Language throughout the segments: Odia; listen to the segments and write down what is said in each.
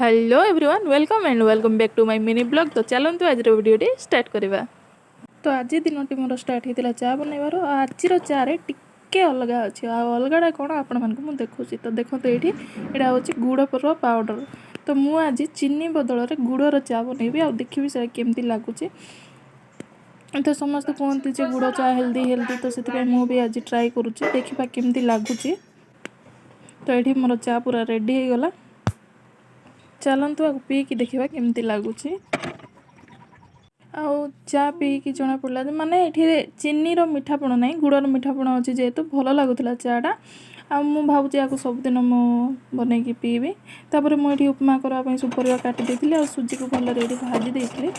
Hello everyone, welcome and welcome back to my mini vlog. ତ ଚାଲନ୍ତୁ, ଆଜିର ଭିଡ଼ିଓଟି ଷ୍ଟାର୍ଟ କରିବା। ତ ଆଜି ଦିନଟି ମୋର ଷ୍ଟାର୍ଟ ହେଇଥିଲା ଚା ବନେଇବାରୁ। ଆଉ ଆଜିର ଚାରେ ଟିକେ ଅଲଗା ଅଛି। ଆଉ ଅଲଗାଟା କ'ଣ, ଆପଣମାନଙ୍କୁ ମୁଁ ଦେଖାଉଛି। ତ ଦେଖନ୍ତୁ, ଏଇଠି ଏଇଟା ହେଉଛି ଗୁଡ଼ର ପାଉଡ଼ର। ତ ମୁଁ ଆଜି ଚିନି ବଦଳରେ ଗୁଡ଼ର ଚା ବନେଇବି ଆଉ ଦେଖିବି ସେଇଟା କେମିତି ଲାଗୁଛି। ତ ସମସ୍ତେ କୁହନ୍ତି ଯେ ଗୁଡ଼ ଚା ହେଲ୍ଦି, ହେଲ୍ଦି। ତ ସେଥିପାଇଁ ମୁଁ ବି ଆଜି ଟ୍ରାଏ କରୁଛି, ଦେଖିବା କେମିତି ଲାଗୁଛି। ତ ଏଇଠି ମୋର ଚା ପୁରା ରେଡ଼ି ହେଇଗଲା। ଚାଲନ୍ତୁ, ଆକୁ ପିଇକି ଦେଖିବା କେମିତି ଲାଗୁଛି। ଆଉ ଚା ପିଇକି ଜଣାପଡ଼ିଲା ଯେ ମାନେ ଏଠିରେ ଚିନିର ମିଠାପଣ ନାହିଁ, ଗୁଡ଼ର ମିଠାପଣ ଅଛି। ଯେହେତୁ ଭଲ ଲାଗୁଥିଲା ଚାଟା ଆଉ ମୁଁ ଭାବୁଛି ଆକୁ ସବୁଦିନ ମୁଁ ବନେଇକି ପିଇବି। ତାପରେ ମୁଁ ଏଠି ଉପମା କରିବା ପାଇଁ ସବୁ ପରିବା କାଟି ଦେଇଥିଲି ଆଉ ସୁଜିକୁ ଭଲରେ ଏଠି ଭାଜି ଦେଇଥିଲି।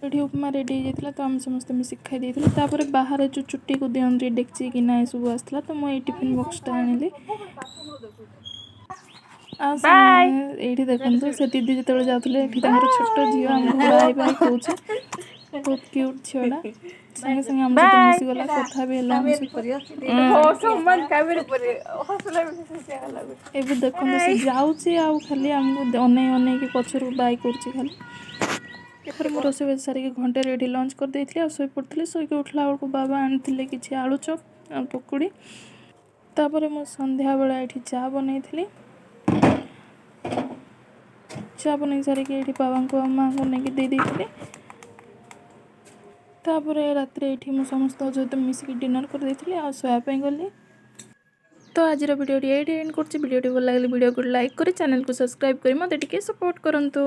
ଏଠି ଉପମା ରେଡ଼ି ହେଇଯାଇଥିଲା, ତ ଆମେ ସମସ୍ତେ ମିଶିକି ଖାଇ ଦେଇଥିଲୁ। ତାପରେ ବାହାରେ ଯେଉଁ ଚୁଟିକୁ ଦିଅନ୍ତି, ଡେକ୍ଚି ଗିନା ଏସବୁ ଆସିଥିଲା। ତ ମୁଁ ଏଇ ଟିଫିନ୍ ବକ୍ସଟା ଆଣିଲି। ଆଉ ସେମାନେ ଏଇଠି ଦେଖନ୍ତୁ, ସେ ଦିଦି ଯେତେବେଳେ ଯାଉଥିଲେ, ଏଠି ତାଙ୍କର ଛୋଟ ଝିଅ ଆମକୁ ବାଏ ବାଏ କହୁଛି। ବହୁତ କ୍ୟୁଟ୍ ଝିଅଟା, ସାଙ୍ଗେ ସାଙ୍ଗେ ଆମ ସହିତ ମିଶିଗଲା, କଥା ବି ହେଲା ଆମ ସହିତ। ସମାନ। ଏବେ ଦେଖନ୍ତୁ, ସେ ଯାଉଛି ଆଉ ଖାଲି ଆମକୁ ଅନେଇ ଅନେଇକି ପଛରୁ ବାଇ କରୁଛି ଖାଲି। ତାପରେ ମୁଁ ରୋଷେଇ ସାରିକି ଘଣ୍ଟାରେ ଏଠି ଲଞ୍ଚ କରିଦେଇଥିଲି ଆଉ ଶୋଇପଡ଼ିଥିଲି। ଶୋଇକି ଉଠିଲା ବେଳକୁ ବାବା ଆଣିଥିଲେ କିଛି ଆଳୁ ଚପ୍ ଆଉ ପକୁଡ଼ି। ତାପରେ ମୁଁ ସନ୍ଧ୍ୟାବେଳେ ଏଠି ଚା ବନେଇଥିଲି। ଚା ବନେଇ ସାରିକି ଏଇଠି ବାବାଙ୍କୁ ଆଉ ମାଆଙ୍କୁ ନେଇକି ଦେଇ ଦେଇଥିଲି। ତାପରେ ରାତିରେ ଏଇଠି ମୁଁ ସମସ୍ତଙ୍କ ସହିତ ମିଶିକି ଡିନର୍ କରିଦେଇଥିଲି ଆଉ ଶୋଇବା ପାଇଁ ଗଲି। ତ ଆଜିର ଭିଡ଼ିଓଟି ଏଇଠି ଏଣ୍ଡ କରୁଛି। ଭିଡ଼ିଓଟି ଭଲ ଲାଗିଲେ ଭିଡ଼ିଓକୁ ଲାଇକ୍ କରି, ଚ୍ୟାନେଲକୁ ସବସ୍କ୍ରାଇବ୍ କରି ମୋତେ ଟିକେ ସପୋର୍ଟ କରନ୍ତୁ।